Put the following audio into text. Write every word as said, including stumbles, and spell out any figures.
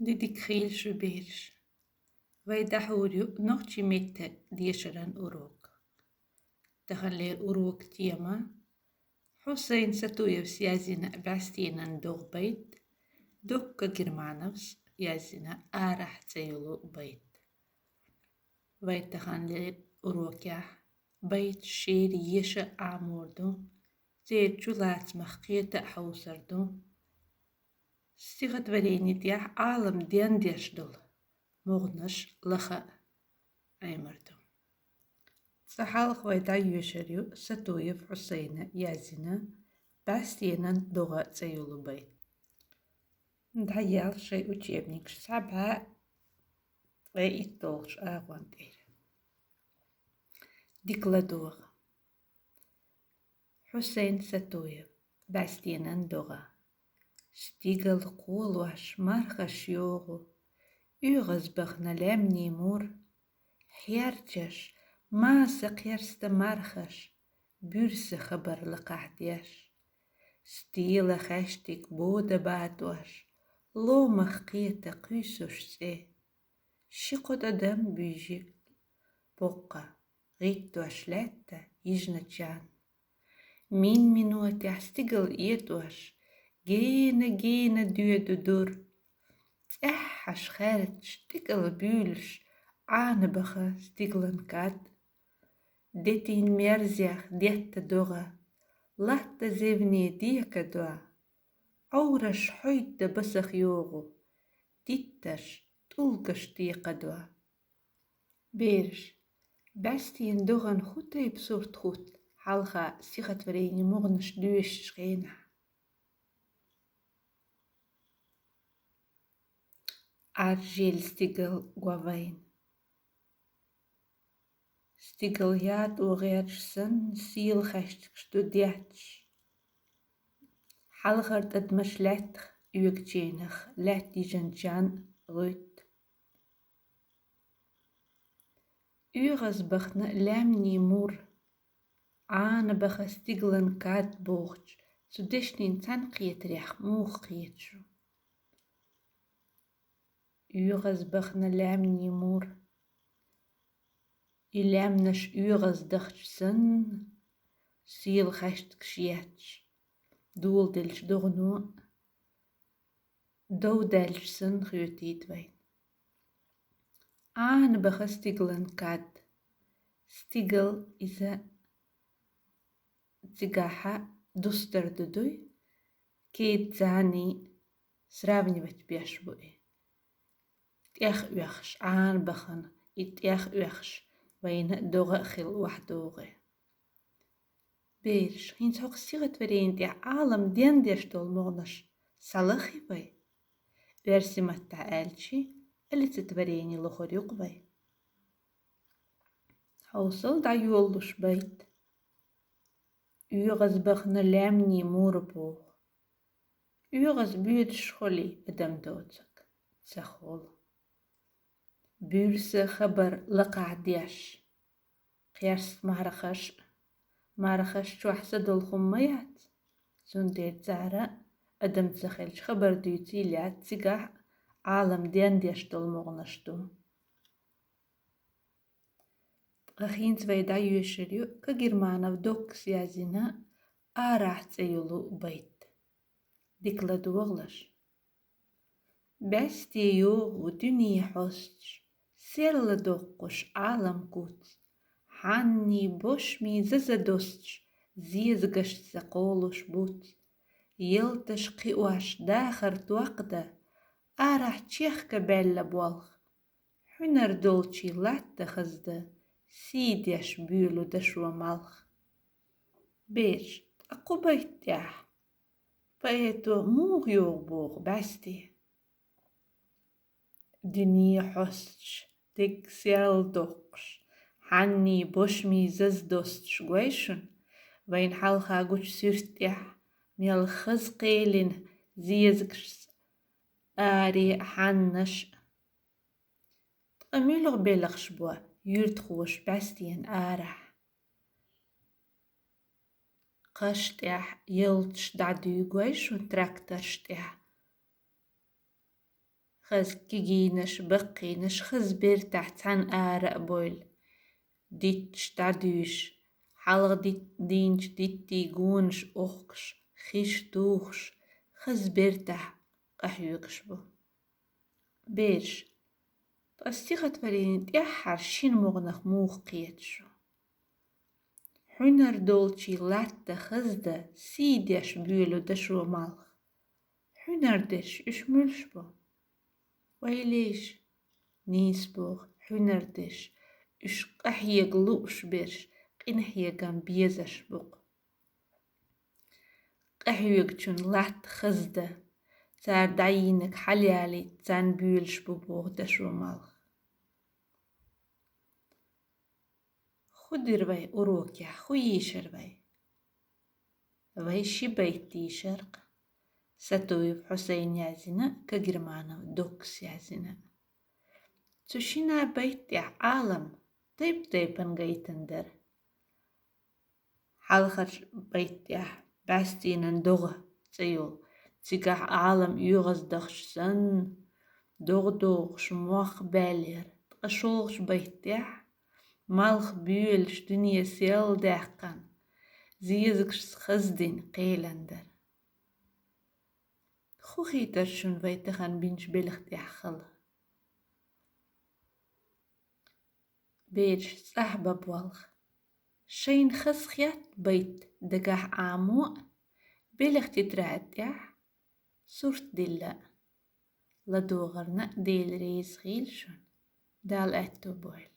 Ди дика хийла шун, бераш. Вай дӀахьур ю нохчийн меттан дешаран урок. Таханлера урокан тема: Хьусайн Сатуевс язйина «БӀаьстенан догӀа» байт, Докка Германовс язйина «Арахь» цӀи йолу байт. Вай таханлера урокехь байташ шера еша Ӏамор ду, церан чулацамах кхета а хьовсур ду. Стихотворени тӀехь Ӏалам дендеш долу могӀанаш лаха а Ӏемар ду. Цкъа хьалха вай дӀайоьшур ю Сатуев Хьусайна язйина «БӀаьстенан догӀа» цӀи йолу байт. ДӀаяла шайн учебникаш, цхьа бӀе ткъе итт долчу агӀон тӀера. Дика ладогӀа. Хьусайн Сатуев, «БӀаьстенан догӀа». Стигал кхолош мархаш йогӀу, оьгӀаз бахана лаьмнийн мур, хьерчаш, маса кхерста мархаш, буьрса хабар лакхахь деш. Стела хаьштиг бода батош, ломах кхета кхуьйсуш цӀе. Ши-кхо тӀадам буьйжи боккха, гӀиттош лаьтта йижначарна. Мин-минотехь стигал этӀош, гена-гена доьду дур. ЦӀеххьаш хаьрташ, тӀекӀал буьйлуш, Ӏана баха стигалан кад. Детийн мерзех детта догӀа, латта зевне декадо. Ӏовраш хьойда басах йогӀу, дитташ, тӀулгаш текхадо. Бераш, бӀаьстенан догӀан хӀун тайпа сурт хӀутту хьалха стихотворени могӀанаш доьшучу хенахь? Ӏаржъелла стигал го вайна. Стигал ятӀо гӀерташ санна, сийлахь хаьштигаш ду детташ. Хьалхара тӀадамаш лаьттах оьгучийнах, лаьтта йижначарна гӀуьтту. ОьгӀаз бахана лаьмнийн мур, Ӏана баха стигалан кад бохучу цу дешнийн цхьаьнакхетарехь муха кхета шу? ОьгӀаз бахана лаьмнийн мур. И лаьмнаш оьгӀаз дахча санна, сийлахь хаьштигаш етташ, доладеллачу догӀано дов даьлча санна хоьтуьйту вайна. Ӏана баха стигалан кад. Стигал иза цигахь дустар ду дуй, кеда царний сравнивать беш бу и. ТӀех оьхуш, Ӏана бахана и тӀех оьхуш, вайна догӀа а хилла охьадогӀу. Бераш, хӀинца хӀокху стихотворени тӀехь Ӏалам дендеш долу могӀанаш схьалаххи вай? Оьрсийн маттахь аьлча, олицетворени лохур ю-кх вай. Хьовсал дӀайолалуш байт. ОьгӀаз бахана лаьмнийн мур боху. ОьгӀаз боьдуш хуьлий адам доцург? Ца хуьлу. Буьрса хабар лакхахь деш, кхерста мархаш, мархаш чохь са долу хӀума ма яц. Цундела цара адам ца хилча хабар дуьйций лаьтта цигахь Ӏалам дендеш долу могӀанаш ду. Ткъа хӀинца вай дӀайоьшур ю Кагерманов Доккас язйина «Арахь» цӀе йолу байт. Дика ладогӀалаш. БӀаьсте йогӀу дуьне хьостуш, серладоккхуш Ӏалам куц, хьанний бошмий заза достуш, зезагашца кхолуш буц. Ялташ кхиош дахар токхадан, арахь чехка баьлла болх, хьуьнар долчий латта хаздан, сий деш буьйлу дашо малх. Бераш, ткъа кху байт тӀехь поэто муха йогӀу боху бӀаьсте? Дуьне хьостуш, дегга серладоккхуш, хьанний бошмий заза достуш гой шуна, вайна хьалха гучу суьрта тӀехь мел хаза кхелина зезагашца аре хьаннаш а. Ткъа муьлха белхаш бо юьртахоша бӀаьстенан арахь? Кхаш тӀехь ялташ дӀадуьйгу вай шун тракторш тӀехь. Хаза кегийнаш, баккхийнаш хаза бертахь цхьаьна ара а бовла, дитташ дӀадуьйш, хьалха дит-, дийначу диттийн гонаш охкуш, хиш тухуш, хаза бертахь къахьоьгуш бу. Бераш, ткъа стихотворени тӀаьххьара шина могӀанах муха кхета шу? Хьуьнар долчийн латта хаза дан сий деш буьйлу дашо малх. Хьуьнар дерш уьш муьлш бу? Вай леш, нийса боху, хьуьнар дерш, уьш къахьега лууш берш, къинхьегам безаш бу-кх. Къахьоьгучун латта хаза дан, цара дӀайийнарг хьалаялийта царна буьйлуш бу боху дашо малх. ХӀун дира вай урокехь, хӀун йийшира вай? Вай ши байт дийшира-кх. Сатуев Хьусайн яздина, Кагерманов Доккас яздина. Цу шина байта тӀехь Ӏалам тайп-тайпана гайтина дара. Хьалхарчу байта тӀехь «БӀаьстенан догӀа» цӀе йолу, цигахь Ӏалам оьгӀаздахча санна, догӀа догӀуш мох баьллера, ткъа шолгӀачу байта тӀехь малх боьлуш дуьне сел даьккхина, зезагашца хаза дина кхелина дара. ХӀун хийтира шуна вай тахана бинчу белхан тӀехь хала? Бераш, цӀахь бан болх. Шайна хазахетта байт дагахь Ӏамо а, белхан тетрадь тӀехь сурт дилла а. ЛадогӀарна а Дела реза хуьлда шуна. Дала аьтто бойла.